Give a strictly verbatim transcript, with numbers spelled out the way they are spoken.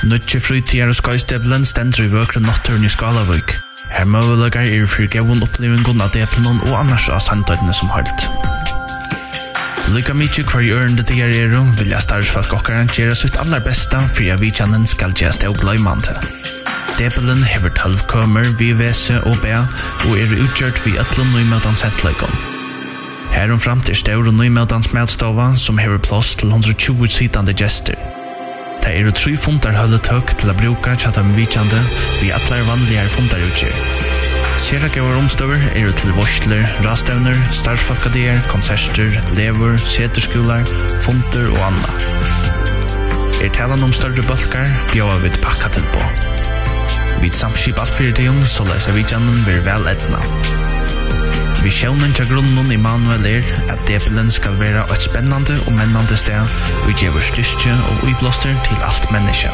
Nýggi frítíðar- og skeiðsdepilin stendur í vøkru náttúruni í Skálavík. Her møguleikar eru fyri góðum upplivingum av deplinum og annars á sandoynni sum heild. Líka mikið hvørji ørindi dagar eru, vilja starvsfólk okkara gera sítt allarbesta fyri at vitjanin skal gerast ógloymandi. Depilin hevur tólv kømur við vesi og bað og eru útgjørd við øllum nýmótans hentleikum. Harumframt er stór og nýmótans matstova, sum hevur pláss til hundrað og tjúgu sitandi gestir. Tað eru trý fundarhølutøk til at brúka hjá teimum vitjandi við allari vanligari fundarútgerð. Sera góðar umstøður eru til veitslur, ráðstevnur, starvsfólkadagar, konsertir, legur, setuskúlar, fundir og annað. Er talan um størri bólkar, bjóða vit pakkatilboð. Vit samskipa alt fyri tygum, soleiðis at vitjanin verður væl eydnað. Visiónin hjá grunninum Immanuel er, at depilin skal vera eitt spennandi og mennandi stað, ið gevur styrki og íblástur til alt menniskja.